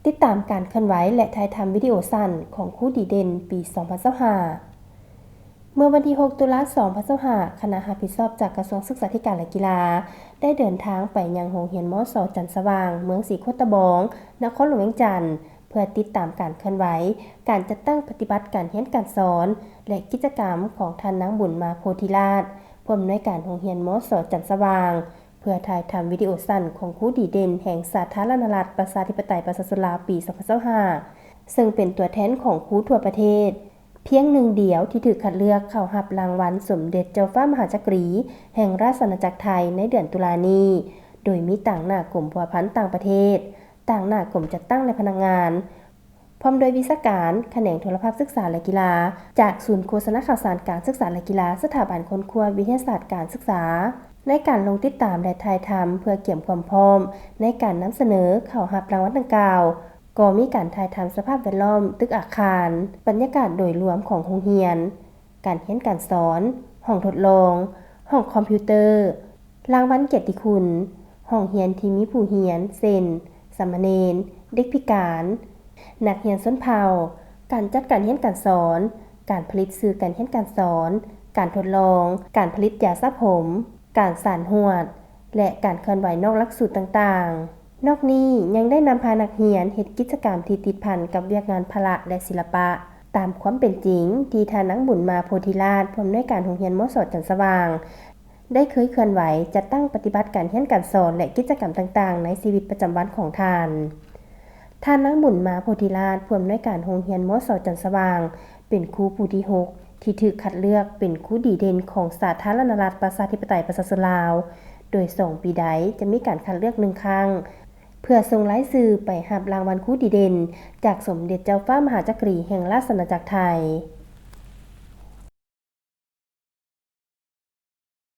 ຕິດຕາມການເຄື່ອນໄຫວ ແລະ ຖ່າຍທຳວິດີໂອສັ້ນຂອງຄູດີເດັ່ນປີສອງພັນຊາວຫ້າ. ເມື່ອວັນທີຫົກ ຕຸລາ ສອງພັນຊາວຫ້າ, ຄະນະຮັບຜິດຊອບຈາກກະຊວງສຶກສາທິການ ແລະ ກິລາ ໄດ້ເດີນທາງໄປຍັງໂຮງຮຽນ ມສ ຈັນສະຫວ່າງ ເມືອງສີໂຄດຕະບອງ ນະຄອນຫຼວງວຽງຈັນ ເພື່ອຕິດຕາມການເຄື່ອນໄຫວ ການຈັດຕັ້ງປະຕິບັດການຮຽນການສອນ ແລະ ກິດຈະກຳຂອງທ່ານນາງບຸນມາ ໂພທິລາດ ຜູ້ອຳນວຍການໂຮງຮຽນ ມສ ຈັນສະຫວ່າງ ເພື່ອຖ່າຍທຳວິດີໂອສັ້ນຂອງຄູດີເດັ່ນແຫ່ງສາທາລະນະລັດ ປະຊາທິປະໄຕ ປະຊາຊົນລາວ ປີສອງພັນຊາວຫ້າ ເຊິ່ງເປັນຕົວແທນຂອງຄູທົ່ວປະເທດ ພຽງໜຶ່ງດຽວທີ່ຖືກຄັດເລືອກເຂົ້າຮັບລາງວັນສົມເດັດເຈົ້າຟ້າມະຫາຈັກຣີແຫ່ງລາຊະອານາຈັກໄທໃນເດືອນຕຸລານີ້, ໂດຍມີຕາງໜ້າກົມພົວພັນຕ່າງປະເທດ, ຕາງໜ້າກົມຈັດຕັ້ງ ແລະ ພະນັກງານ, ພ້ອມດ້ວຍວິຊາການຂະແໜງໂທລະພາບສຶກສາ ແລະ ກິລາ ຈາກສູນໂຄສະນາຂ່າວສານການສຶກສາ ແລະ ກິລາ ສະຖາບັນຄົ້ນຄວ້າວິທະຍາສາດການສຶກສາ. ໃນການລົງຕິດຕາມ ແລະ ຖ່າຍທຳເພື່ອກຽມຄວາມພ້ອມໃນການນຳສະເໜີເຂົ້າຮັບລາງວັນດັ່ງກ່າວ, ກໍມີການຖ່າຍທຳສະພາບແວດລ້ອມ, ຕຶກອາຄານ, ບັນຍາກາດໂດຍລວມຂອງໂຮງຮຽນ, ການຮຽນການສອນ, ຫ້ອງທົດລອງ, ຫ້ອງຄອມພິວເຕີ, ລາງວັນກຽດຕິຄຸນ, ຫ້ອງຮຽນທີ່ມີຜູ້ຮຽນ ເຊັ່ນ ສາມະເນນ, ເດັກພິການ, ນັກຮຽນຊົນເຜົ່າ, ການຈັດການຮຽນການສອນ, ການຜະລິດສື່ການຮຽນການສອນ, ການທົດລອງ, ການຜະລິດຢາສະຜົມ, ການສານຫວດ ແລະ ການເຄື່ອນໄຫວນອກຫຼັກສູດຕ່າງໆ. ນອກນີ້ຍັງໄດ້ນຳພານັກຮຽນເຮັດກິດຈະກຳທີ່ຕິດພັນກັບວຽກງານພະລະ ແລະ ສິລະປະ ຕາມຄວາມເປັນຈິງທີ່ທ່ານນາງບຸນມາ ໂພທິລາດ ຜູ້ອຳນວຍການໂຮງຮຽນ ມສ ຈັນສະຫວ່າງ ໄດ້ເຄີຍເຄື່ອນໄຫວຈັດຕັ້ງປະຕິບັດການຮຽນການສອນ ແລະ ກິດຈະກຳຕ່າງໆໃນຊີວິດປະຈຳວັນຂອງທ່ານ. ທ່ານນາງບຸນມາ ໂພທິລາດ ຜູ້ອຳນວຍການໂຮງຮຽນ ມສ ຈັນສະຫວ່າງ ເປັນຄູຜູ້ທີຫົກ ທີ່ຖືກຄັດເລືອກເປັນຄູດີເດັ່ນຂອງສາທາລະນະລັດ ປະຊາທິປະໄຕ ປະຊາຊົນລາວ, ໂດຍສອງປີໃດຈະມີການຄັດເລືອກໜຶ່ງຄັ້ງ ເພື່ອສົ່ງລາຍຊື່ໄປຮັບລາງວັນຄູດີເດັ່ນ ຈາກສົມເດັດເຈົ້າຟ້າມະຫາຈັກຣີແຫ່ງລາຊະອານາຈັກໄທ.